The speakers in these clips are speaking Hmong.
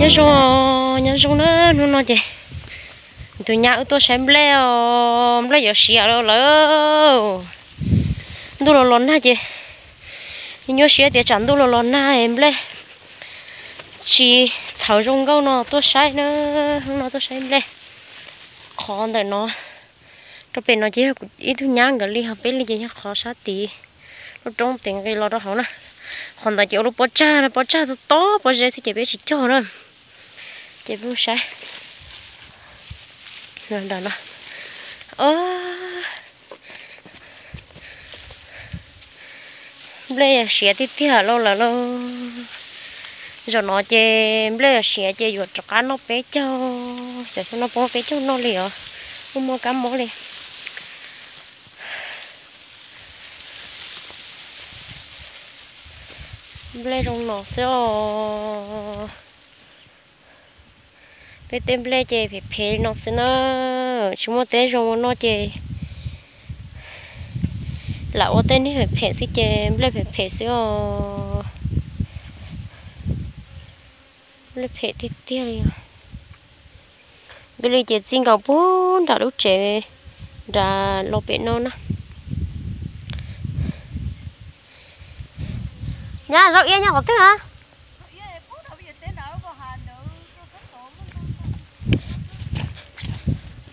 Nyob zoo, nyob zoo na, hnub no ces tus nyab wb tuaj saib nplej os, nplej yuav siav lawm. Ntuj los los nag ces nyuaj siab tias tsam ntuj los los nag nplej tsis txhawv zoo nkauj no tuaj saib na, hnub no tuaj saib nplej. Qhov ntawm no rau pem no ces yog ib tug nyab nkawd li, ho peb li ces yog qhov sab tid lub roob tes nqis los rau hauv na. Qhov ntawd ces ua lub pob tsag, pob tsag tob pob zeb xwb ces peb tsis cog na. Ces peb mus saib. Nplej siav tiag tiag lauj lawm lauj. Zaum no ces nplej siav ces yuav rov qab noj peb caug, xyov xyov no puas muaj peb caug noj li os, puas muaj kab mob li. Nplej zoo no xwb os. Peb tej nplej ces phem phem li no xwb na, tsis muaj teb zoo ua noj ces lam ua tej niag phem phem xwb ces nplej phem phem xwb os. Nplej phem tiag tiag li os. Npaj li ces txij nkaus puag nram lub tsev nram los pem no na. Nyab, zaub iab nyob qhov twg a?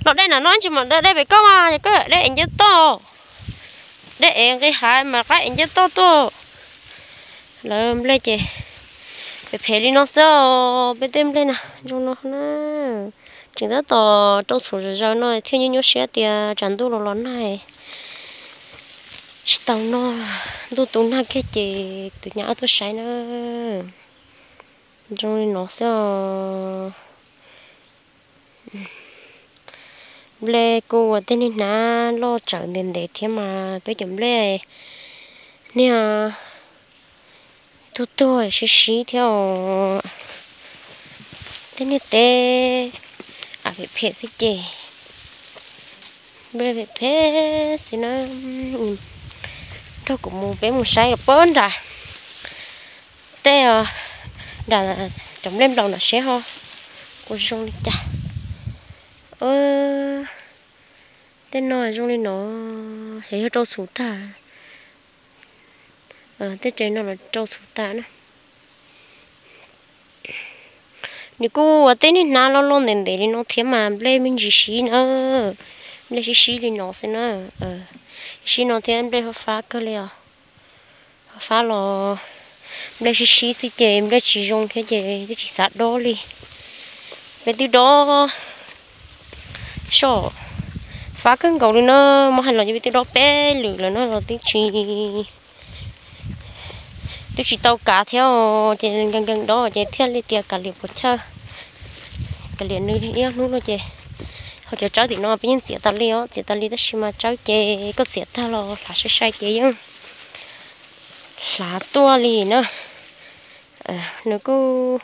Los dej na no tsis mam dej pem koj mas, koj dej ev ncaj toj. Dej ev nqis hav mas qab ev ncaj toj tuaj. Lawv nplej ces phem phem li no xwb os, peb tej nplej na zoo no na. Tseem tab tom rau txhuv zom zaws no thiaj nyuaj nyuaj siab tias tsam ntuj los los nag tsis tau noj, ntuj tu nag kiag ces tus nyab tuaj saib na. Zoo li no xwb os. Nplej kuj ua tej niag hnab loj tsawv ntev ntev thiab mas peb cov nplej niag tuag tuag sib sib thiab os. Tej niag teb phem phem xwb ces nplej phem phem xwb na. Nrog kuv mus, peb mus saib los puag nram tej, nram cov nplej nplaum no seb ho kuj zoo li cas. Tej no zoo li no, xyov yog rau txhuv tag. Tej tsev no los rau txhuv tas na. Nws kuj ua tej niag hnab loj loj ntev ntev li no thiab mas nplej me ntsis sib na. Nplej sib sib li no xwb na. Sib no thiab nplej fab fab kawg li os. Fab los nplej sib sib xwb ces nplej tsis zoo thiab ces twb tsis xav dob li. Peb twb dob soj fab kawg nkaus li na, muab hais los ces peb twb dob peb lwm lawm no los twb tsis, twb tsis tau kav thiab os, ces nkees nkees dob ces thiaj li tias kav liam puas chawj, kav liam nws ib ob hnub no ces ho cov tsawb tim no peb yeej txiav tas li os, txiav tas li tab sis mas tsawb ces koj txiav tag los hlav sai sai ces yeej hlav tuaj li na. Nws kuj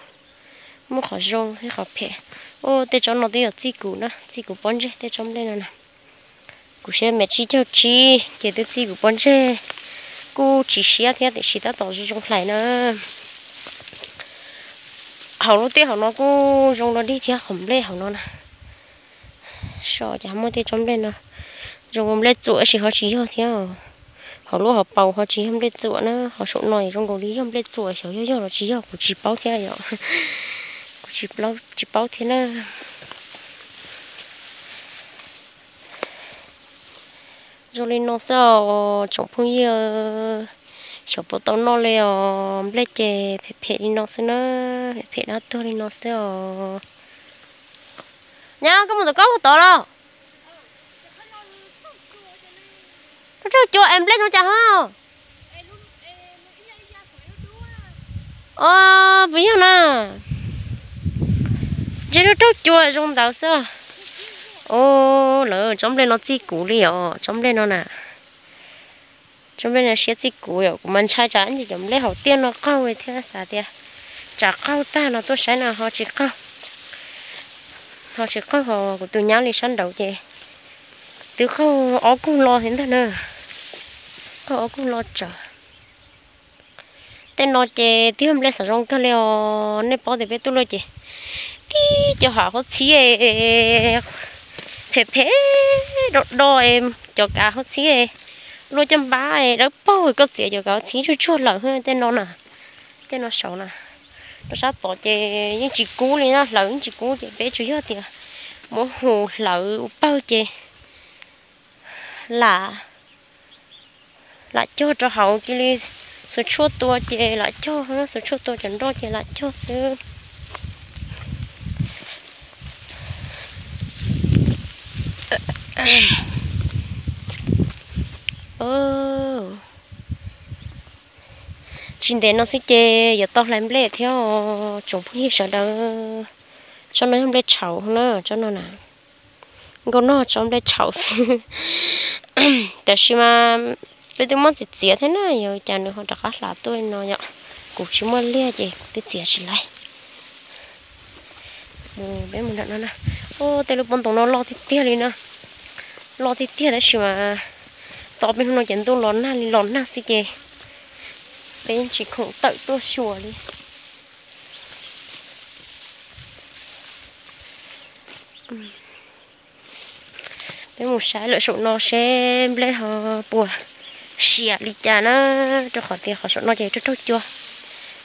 muaj qhov zoo thiab qhov phem. Ua tej tsob no twb yog txij kuv na, txij kuv pob ntseg tej tsob nplej no na. Kuv siab me tsib caug tsib ces twb txij kuv pob ntseg, kuj tsis siab thiab tiam sis tab tom zoo zoo hlais na. Hauv lub tiaj hauv no kuj zoo dog dig thiab, qhov nplej hauv no na. Soj ces muaj tej tsob nplej no zoo nplej txuam tab sis ho tsis yog thiab. Hauv lub hauv paus ho tsis yog nplej txuam na, ho saum no zoo nkaus li yog nplej txuam, xyov yog yog los tsis yog kuv tsis paub thiab yom. Kuv tsis paub thiab na. Zoo li no xwb os tsoom phooj ywg, xyov puas tau noj li os. Nplej ces phem phem li no xwb na, phem phem dab tuag li no xwb os. Nyab, koj mus tom koj mus tod los? Raug cua es nplej zoo cas ho? Os, puas yog na? Ntshe raug cua zoo ntawd xwb. Os, lawv tsob nplej no txij kuv li os, tsob nplej no na. Tsob nplej no siab txij kuv yom, kuv mas ntshai tsam ib ntsis cov nplej hauv tiaj no qaug thiab xav tias tsam qaug tag no tuaj saib no ho tsis qaug. Ho tsis qaug ho kuv tus nyab li sab nraud ces twb qaug ob kug lo thiab ntag na. Qaug ob kug lo tsawv. Tej no ces twb yog nplej xav zoo kawg li os, nej paub tias peb tuaj luaj ces tib cov hav huab txhib phem phem do do, cov kav huab txhib luaj caj npab dawb paug, koj txiav cov kav huab txhib tsuag tsuag lawm tej no na. Tej no saud na, rau sab tod ces yeej tsis kub li na, hlawv yeej tsis kub ces peb tsuas yog tias muab hu hlawv ua pawg ces lam, lam cog rau hauv cia li xuas tshuaj tua ces lam cog, xuas tshuaj tua cov nroj ces lam cog xwb. Tsis ntev no xwb ces yuav tau hlais nplej thiab tsoom phooj ywg sawv daws. Tsob no yog nplej tshaum na, tsob no na. Nkauj Nog tsob nplej tshaum xwb. Tab sis mas peb twb muab txiav txiav thiab na, yuav cas nws ho rov qab hlav tuaj no yom. Kuv tsis muaj liaj ces kuv twb txiav tsis laib. Peb mus nram no na. Tej lub pob ntoo no loj tiag tiag li na. Loj tiag tiag tab sis mas tos peb hnub no ces ntuj los nag li los nag xwb ces peb yeej tsis khoom tawm tuaj xyuas li. Peb mus saib lawm saum no seb nplej ho puas siav li cas na, rau qhov tias qhov saum no ces raug raug cua,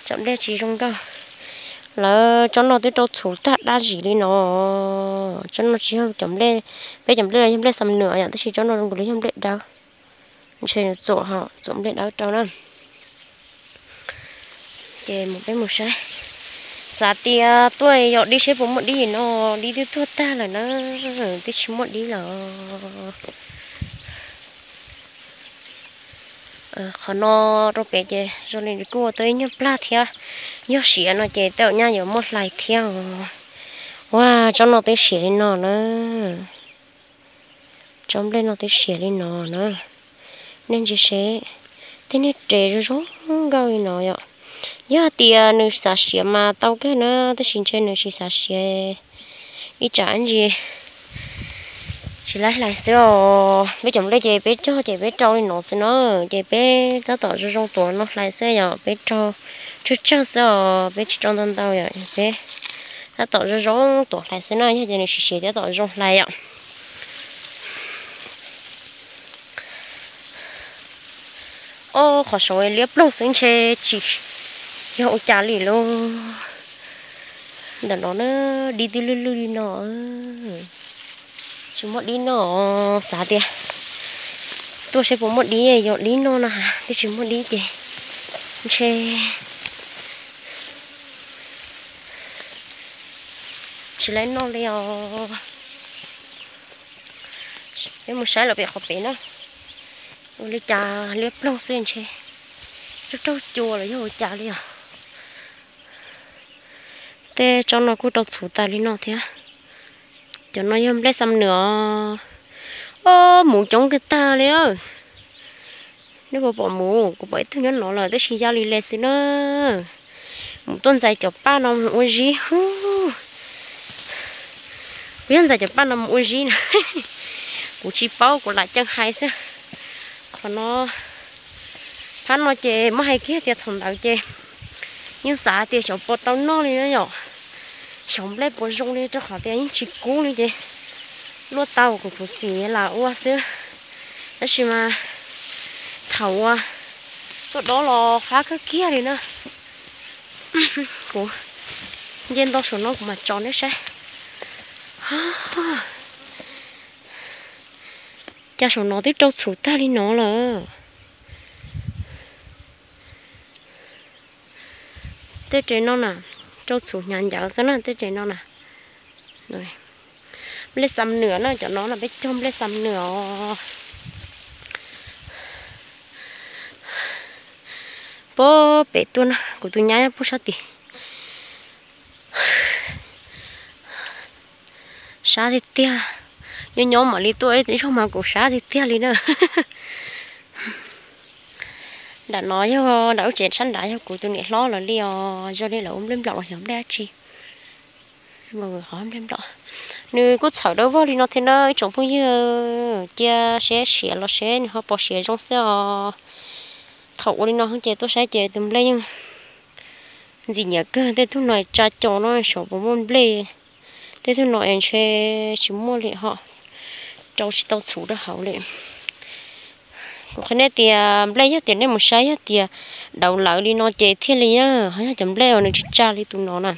tsam nplej tsis zoo nkauj. Lawv tsob no twb rau txhuv tag dab zim li no. Tsob no tsis yog cov nplej, peb cov nplej no yog nplej xam nuam yom, tab sis tsob no zoo li yog nplej dawb. Ntshe nws txuam, txuam nplej dawb rau na. Ces mus peb mus saib, xav tias tuaj yos dib seb puas muaj dib no, dib twb tuag tag lawm na, twb tsis muaj dib lawm. Qhov no rau pem ces zoo li kuj ua tau ib nyuag plag thiab, yog siav no ces tej zaum nyaj yuav muaj hlais thiab os. Ua tsob no twb siav li no na. Tsob nplej no twb siav li no na. Nej ntsia seb, tej niag res zoo zoo nkauj li no yom. Yog tias nws xav siav mas tau kawg na, tab sis ntshe nws tsis xav siav, ib tsam ntsis tsis laib hlais xwb os. Peb cov nplej ces peb cog ces peb rau li no xwb na, ces peb tab tom zoo zoo tuav no hlais xwb yom, peb rau tsawg tsawg xwb os, peb tsis rau ntau ntau yom, peb tab tom zoo zoo tuav hlais xwb na, yog ces nws siav siav tab tom zoo hlais yom. Ob qhov saud liab ploog xwb ntshe tsis yog ua cas li lauj. Ntawm no na, dib twb lwj lwj li no. Tsis muaj dib no, xav tias tuaj saib puas muaj dib, yog dib no no ha, twb tsis muaj dib ces ntshe tsis laib noj li os. Peb mus saib lawm pem qhov pem na, ua li cas liab ploog xwb ntshe raug raug cua los yog ua cas li os. Tej tsob no kuj rau txhuv tas li no thiab. Cov no yog nplej xam nuam. Ob, mus coob kiag tag li. Nej puas pom mus? Kuv pom ib tug nyob no lawm tab sis ya li le xwb na. Mus tuaj ntxais cov paj no mus ua zib. Kuv yog ntxais cov paj no mus ua zib na. Kuv tsis paub, kuv lam ceeb hais xwb. Qhov no, phab no ces muab hais kiag tias thaum ntawd ces yeej xav tias xyov puas tau noj li na yom. Xyov nplej puas zoo li rau qhov tias yeej tsis kub li ces luaj tau kuv khuv xim lam ua xwb. Tab sis mas thaum ua tuaj dob los qab kawg kiag li na. Kuv nce nto saum no kuv mam tso nej saib. Cas saum no twb rau txhuv tag li no lawm. Tej res no na, rau txhuv hnyav ncaws xwb na tej res no na. Nplej xam nuam na, cov no no peb cog nplej xam nuam os. Puag pem tuaj na, kuv tus nyab nyob puag sab tim. Sab tiag tiag, nyob nyob mam li tuaj ib zaug mas kuv sab tiag tiag li na. Nram no yog nram lub tsev sab nrad yog kuv tus niam hlob lawv li os, zoo li lawv ua nplej nplaum los yog nplej dab tsi. Nws kuj txhawm dawb vog li no thiab na ib tsoom phooj ywg, cia seb siav los seb nws ho pom siav zoo xwb os. Thaum ua li no ces tuaj saib ces tus nplej yeej Ntxim nyiam kawg, tej tug no tsa cos no xyov puas muaj nplej. Tej tug no es ntshe tsis muaj li ho, rau tsis tau txhuv rau hauv li. Kuv qhia nej tias nplej yog tias nej mus saib yog tias dauv lawv li no ces thiaj li yog, ho yog cov nplej uas nws tsis tsa li tus no na.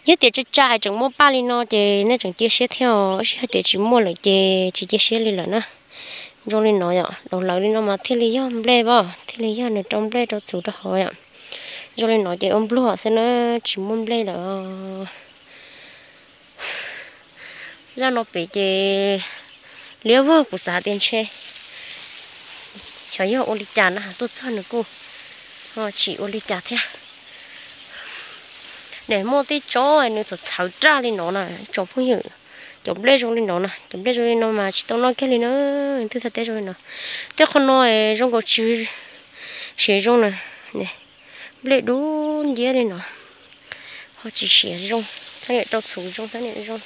Yog tias tsa tsa tseem muaj paj li no ces nej tseem cia siab thiab os, yog tias tsis muaj lawm ces tsis cia siab li lawm na. Zoo li no yom, dauv lawv li no mas thiaj li yog nplej os, thiaj li yog nws rau nplej rau txhuv rau hauv yom. Zoo li no ces ua npluag xwb na, tsis muaj nplej lawm. Zaj no pem ces liab vog, kuv xav tias ntshe xyov yog ua li cas na, tuaj txog nws kuj tsis ua li cas thiab. Niam muaj tej tsob nws txawv txhawv raj li no na tsoom phooj ywg. Cov nplej zoo li no na, cov nplej zoo li no mas tsis tau noj kiag li na. Twb thaj teb zoo li no, tej qhov no zoo nkaus tsis siav zoo na. Nplej dub nciab li no, ho tsis siav zoo, thaj niam rau txhuv zoo, thaj niam zoo.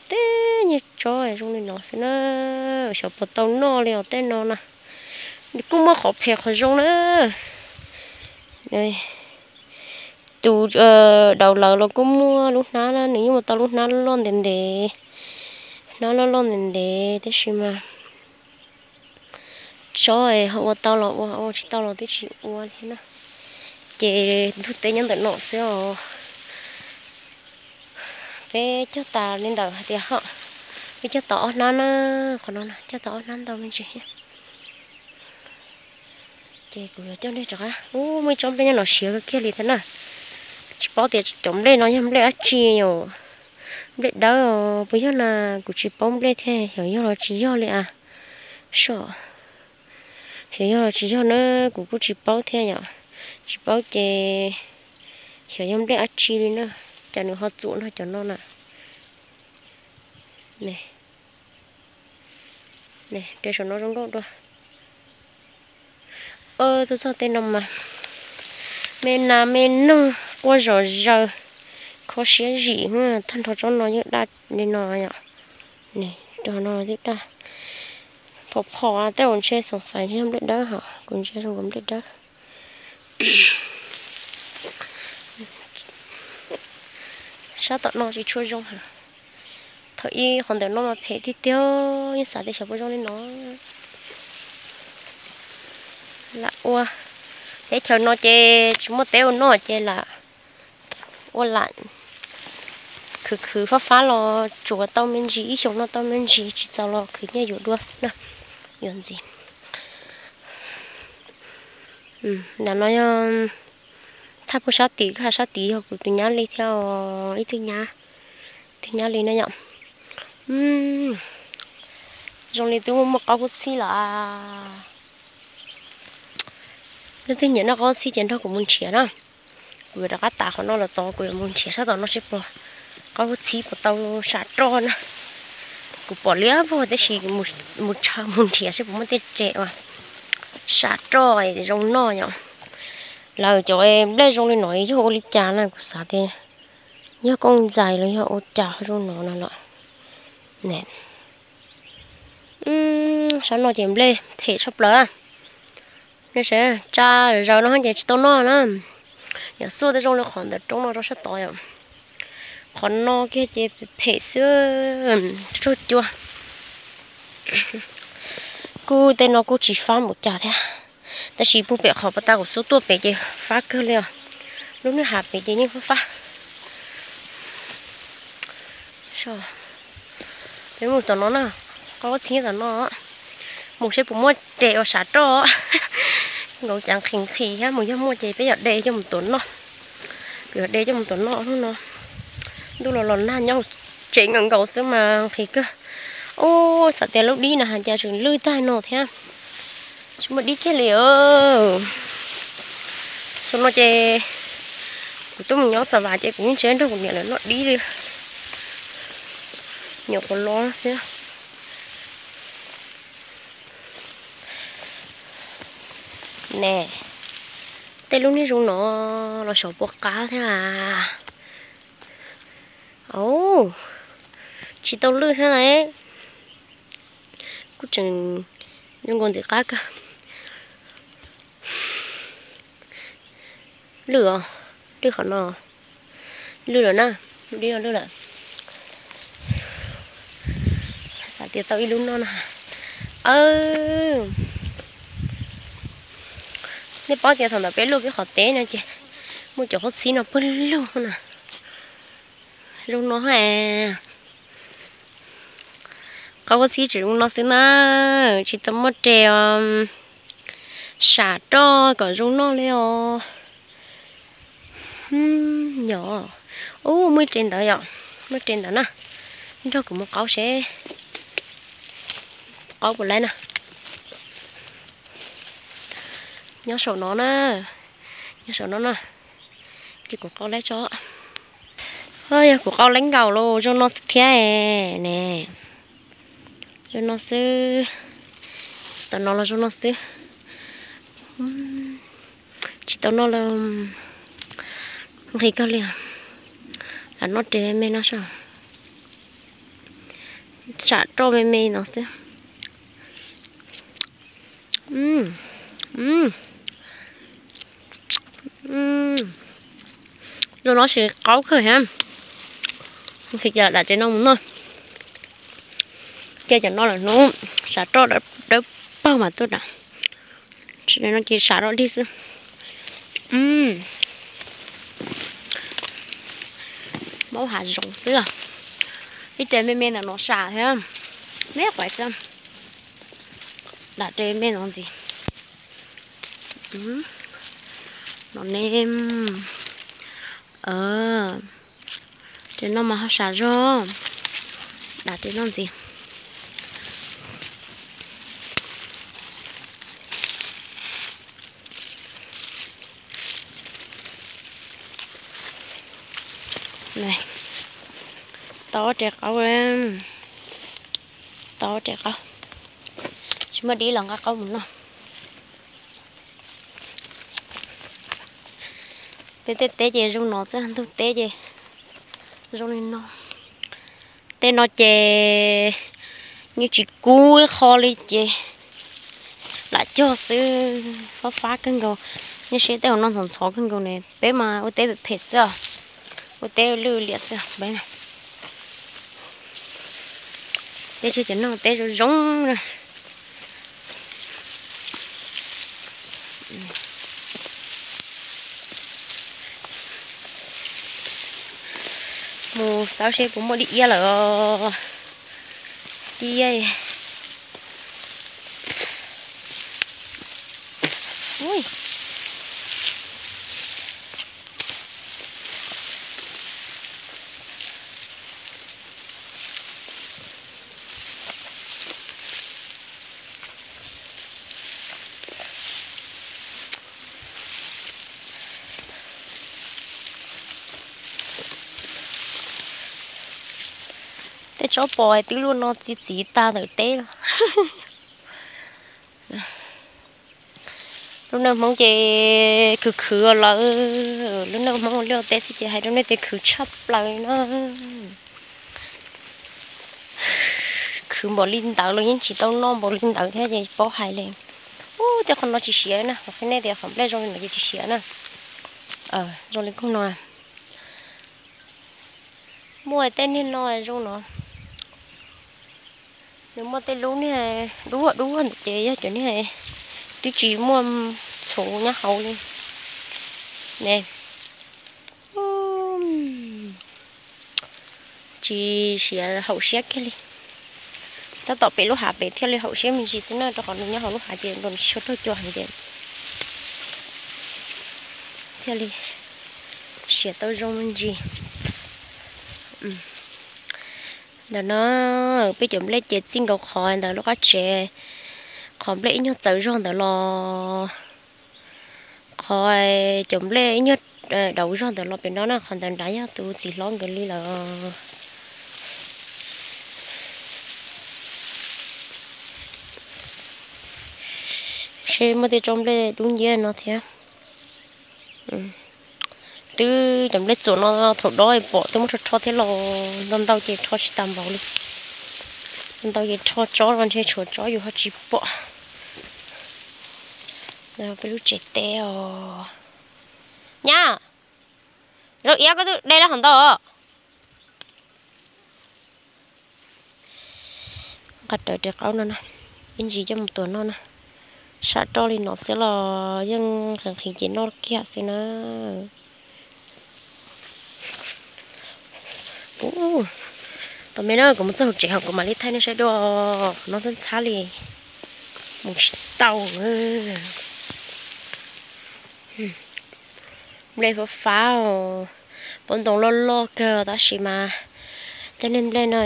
Tej niag tsob zoo li no xwb na, xyov puas tau noj li os tej no na. Kuj muaj qhov phem qhov zoo na. Tus dauv lawv los kuj muaj lub hnab na, nws yeej ua tau lub hnab loj ntev ntev, hnab loj loj ntev ntev tab sis mas tsob ho ua tau los ua, ua tsis tau los twb tsis ua li na. Ces ntug teb nyob ntawm no xwb os. Peb cog tas li ntawd hais tias ho, peb cog tau ob hnab na, qhov no cog tau ob hnab ntau me ntsis. Ces kuv yuav coj nej rov qab, ub, muaj ib tsob nplej nyob no siav kawg kiag li thiab na. Tsis paub tias cov nplej no yog nplej dab tsi os. Nplej dawb puas yog na, kuv tsis paub nplej thiab, xyov yog los tsis yog li as. Xyov yog los tsis yog na, kuv kuj tsis paub thiab yom. Tsis paub ces xyov yog nplej dab tsi li na, cas nws ho txuam no cov no na. Saum no zoo nkauj dua. Tuaj txog tej no mas me nas me noog quaj zom zaws, kho siab zim, tag nrho tsob no yeej daj li no yom. Rau no twb daj, phom phom tej uas ntshe xoom xaiv ntshe yog nplej dawb hos, kuv ntsia zoo nkaus nplej dawb. Sab tom no tsis tshua zoo. Thaum ib qhov ntawm no mas phem tiag tiag, yeej xav tias xyov puas zoo li no. Lam ua, teb chaws no ces tsis muaj teb ua noj ces lam ua lam khwv khwv fab fab los tsuav tau me ntsis, ib xyoos noj tau me ntsis, tsis txaus los khwv nyiaj yuav dua na, yuav ntxiv. Ntawm no yog thaj pug sab tid, sab tid yog kuv tus nyab li thiab, ib tug nyab, ib tug nyab li na yom. Zoo li twb muaj qaub hub txhib lawm. Leej twg nyiam noj qaub hub txhib ces nrog kuv mus nrhiav na. Kuv yuav rov qab tav qhov no los tod, kuv yuav mus nrhiav sab tom no seb puas qaub hub txhib puas tau sam roj na. Kuv pom liab vog tab sis mus, mus nrhiav seb puas muaj tej res uas sam roj zoo noj yom. Lawv cov nplej zoo li no yog ua li cas na, kuv xav tias yog kooj ntxais los yog ua cas ho zoo no no los. Sab no ces nplej phem tshaj plaws. Nej saib, tsa zaws no ces tsis tau noj na. Yam xuaj tej zoo li qhov ntawm roob no rau sab tod yom. Qhov no kiag ces phem xwb, raug cua. Kuj tej no kuj tsis fab npaum cas thiab. Tab sis puag pem qhov pas tas kuv xub tuaj pem ces fab kawg li os. Lub niag hav pem ces yeej fab fab. Peb mus tom no na, qaub hub txhib tom no. Mus seb puas muaj res uas sam roj. Nkaus cas nqhis nqhis thiab, mus yog muaj ces peb yuav de coj mus tuav noj. Kuv yuav de coj mus tuav noj hnub no. Ntuj los los nag nyob tsev nkaus nkaus xwb mas nqhis kawg. Ub, txawm tias lub dib na cas tseem lwj tag no thiab. Tsis muaj dib kiag li. Xyoo no ces kuv twb mus nyob Xa Vas ces kuv yeej tsis nrog kuv niam lawv noj dib li. Nyuam qhuav los xwb. Ne, tej lub niag zoo no los xyov puas qab thiab. Au, tsis tau lwj thiab lauj. Kuj tseem zoo nkaus ntxim qab kawg. Lwj os, lwj qhov no, lwj lawm na, dib no lwj lawm. Xav tias tau ib lub noj no. Nej paub tias thaum ntawd peb luaj peb qhov teb no ces muaj cov qhob txhib no pawg lug na. Zoo no ha. Qhov qhob txhib tseem zoo no xwb na, tsis tau muaj res os. Sam roj kom zoo noj li os. Yog, ub, muaj res ntawd yom, muaj res ntawd na. Nrog kuv mus qaub seb qaub puas laib na. Nyob saum no na, nyob saum no na. Ces kuv qaub laib tso. Yog kuv qaub laib nkaus los zoo no xwb thiab ne. Zoo no xwb. Tam no los zoo no xwb. Tsis tau noj lawm. Nqhis kawg li. Lam noj res me me no saib. Sam roj me me no xwb. Zoo no sis qaub kawg thiab. Nqhis cov dam tsev no mus noj. Cia cov no lawm hnub sam roj dawb paug mas tuaj dam. Tsis no ces sam roj dig xwb. Maub hav zoov xwb. Ib res me me ntawm no sam thiab. Me quav xwb. Dam res me no ntxiv. No ne. Res no mas ho sam zog. Dam res no ntxiv. Tau ob res qaub, tau ob res qaub. Tsis muaj dib los nqa qaub mus noj. Peb tej teb ces zoo no xwb, ntug teb ces zoo li no. Tej no ces yeej tsis kub ib qho li ces lam cog xwb, fab fab kawg nkaus. Nej saib tej hauv no ntxhov ntxhov kawg nkaus ne, peb mas ua teb phem xwb os, ua teb lwj liam xwb os. Peb tsis cov noj teb zoo zoo na. Mus xauj seb puas muaj dib iab lawm. Dib iab. Tej tsob pos twb luaj no txi txiv tag ntawm teb lawm. Lub neej Hmoob ces khwv khwv lawm, lub neej Hmoob luaj teb xwb ces hais rau nej tias khwv tshaj plaws li na. Khwv npaum li ntawd los yeej tsis tau noj npaum li ntawd thiab ces paub hais li. Ub, tej qhov no tsis siav na, qhov qhia nej tias qhov nplej zoo li no ces tsis siav na. Zoo li kuj no. Muaj tej niag no zoo no. Nws muaj tej lub niag dub dub ntawd ces yog cov niag twb tsis muaj txhuv nyob hauv li ne. Tsis siav haum siab kiag li. Tab tom pem lub hav pem thiaj li haum siab me ntsis xwb na, rau qhov nws nyob hauv lub hav ces nrog nws tsis tshua raug cua heev ces thiaj li siav tau zoo me ntsis. Ntawm no peb cov nplej ces txij nkaus qhov ntawm lub qab tsev, qhov nplej ib nyuag txawv zog ntawd los, qhov cov nplej ib nyuag dauv zog ntawd los pem no na, qhov ntawd nrad yog tus txiv hlob nkawd li lawm. Seb muaj tej tsob nplej dub nciab no thiab. Twb cov nplej txuas no thaum dob pom twb muab rho rho thiab los ntau ntau ces rho tsis tas npaum li. Ntau ces rho tsob no ntshe tshuav tsob yus ho tsis pom. Peb lub tsev teb os. Nyab, zaub iab koj twb de lawm hov ntau. Nqa rawv ris qaub no na, ib ntsis coj mus tuav noj na. Sab roj li no xwb los yeej nqhis nqhis ces noj kiag xwb na. Ub, tos me na, kuv mus txog hauv tsev hos kuv mam li thaij nej saib dua, qhov no ntxhab ntxhab li, mus tsis tau. Nplej fab fab, pob ntoo loj loj kawg tab sis mas tej niag nplej no,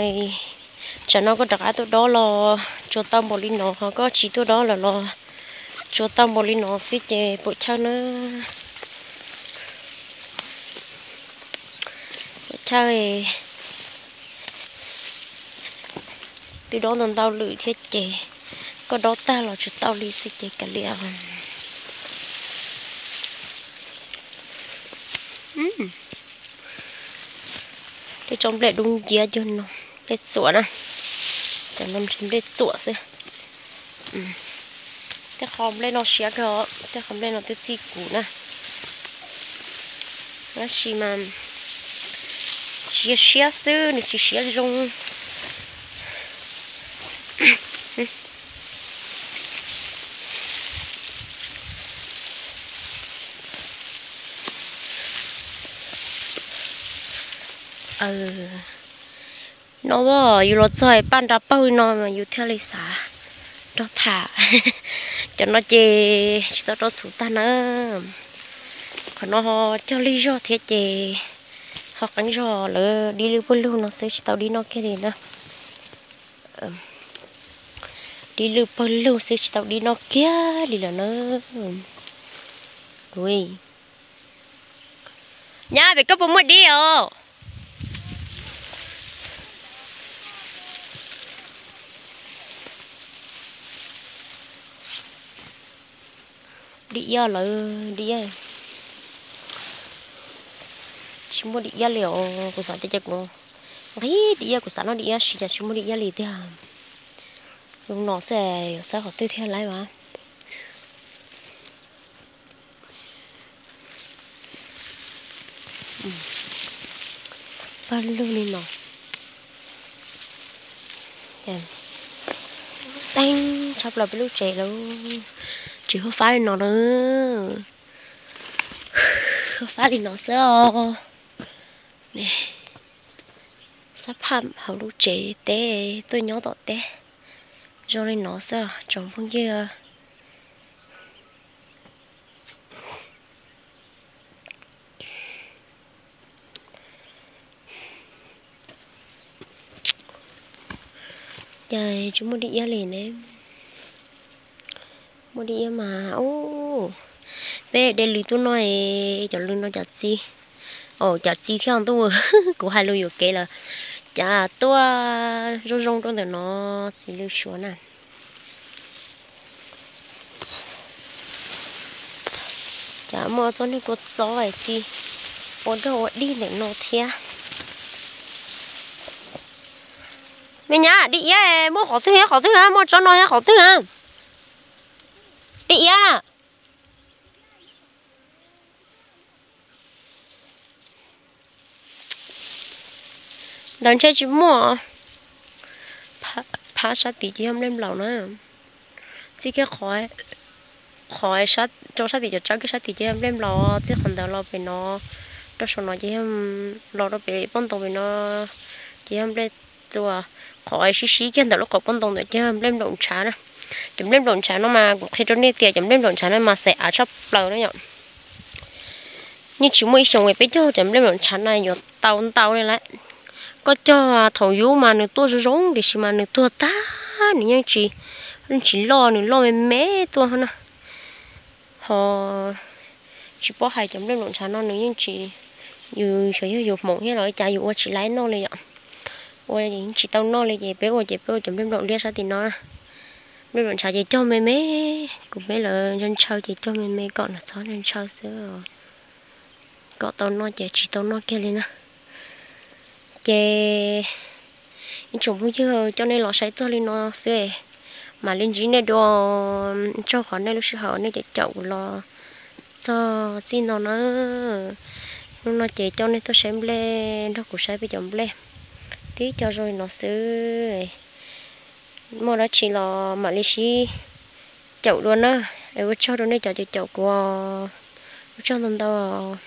tsam no koj rov qab tuaj dob los tsuas tau npaum li no, ho koj tsis tuaj dob lawm los tsuas tau npaum li no xwb ces puas chawj na. Puas chawj, twb dob ntau ntau lwm thiab ces koj dob tag los tsis tau li xwb ces kav liam. Tej tsob nplej dub nciab cuag no, nplej txuam na, cov no nplej txuam xwb. Tej qho nplej no siab kawg, tej qho nplej no twb txij kuv na. Tab sis mas siab siab xwb, nws tsis siab zoo. No yus los txog paj nra pawg li no mas yus thiaj li xav nrog tham. Cov no ces tsis tau rau txhuv tag na. Qhov no ho cog lig zog thiab ces ho qeeb zog, lawv dib lwj pawg lug no xwb tsis tau dib noj kiag li na. Dib lwj pawg lug xwb tsis tau dib noj kiag li lawm na. Nyab, pem koj puas muaj dib os? Dib iab lawm, dib iab. Tsis muaj dib iab li os, kuv xav tias ces kuv nqhis dib iab, kuv xav noj dib iab sis cas tsis muaj dib iab li tiag. Zoo no xwb, yuav saib qhov twg thiaj laib mas. Pawg lug li no. Teeb tshaj plaws peb lub tsev lawm. Tsis huaj fab li no na. Huaj fab li no xwb os. Xab phaj hauv lub tsev teb tuaj nyob tom teb zoo li no xwb tsoom phooj ywg. Cas tsis muaj dib iab li ne? Muaj dib iab mas ub, peb de lws tuaj noj, cov lws no cas txi, cov txi thiab ntuj, kuv hais lus yuam kev lawm, cas tuaj zoo zoo rau ntawm no, txiv lws suav na. Cas muaj txoj niag kua txob txi ua dog ua dig ntawm no thiab. Me nyab, dib iab muaj qhov twg thiab qhov twg, muaj tsob no thiab qhov twg? Dib iab na. Ntawd ntshe tsis muaj. Phab sab tid ces yog nplej nplaum na. Txij kiag qhov, qhov rau sab tim cov tsawb kiag sab tid ces yog nplej nplaum, txij qhov ntawd los pem no, rau saum no ces yog, los rau pem pob ntoo pem no ces yog nplej txua. Qhov sib sib kiag ntawm lub qhov pob ntoo ntawd ces yog nplej nplaum ntshav na. Cov nplej nplaum ntshav no mas kuv qhia rau nej tias cov nplej nplaum ntshav no mas xav av tshaj plaws na yom. Yeej tsis muaj ib xyoos peb cog cov nplej nplaum ntshav no yuav tau ntau li lawm. Koj cog thaum yub mas nws tuaj zoo zoo tiam sis mas nws tuag tag nws yeej tsis, yeej tsis loj, nws loj me me tuaj na. Ho tsis paub hais cov nplej nplaum ntshav no nws yeej tsis, yus xyov yog yus hmoov thiab los cas yus ua tsis laib noj li yom. Ua tsis tau noj li ces peb ua ces peb ua cov nplej nplaum liab sab tim no. Nplej nplaum ntshav ces cog me me, kuv peb lawv ntshaw ntshaw ces cog me me kom nws txhob ntshaw ntshaw xwb, kom tau noj ces tsis tau noj kiag li na. Ces ib tsoom phooj ywg coj nej los saib txog li no xwb, mam li ntsib nej dua. Tsaug qhov nej lub sij hawm nej caum caum kuv los Txog txij no na, hnub no ces coj nej tuaj saib nplej nrog kuv saib peb cov nplej. Tib co zoo li no xwb. Muaj dab tsi los mam li sib caum dua na. Es ua tsaug rau nej cov caum caum kuv. Ua tsaug ntau ntau.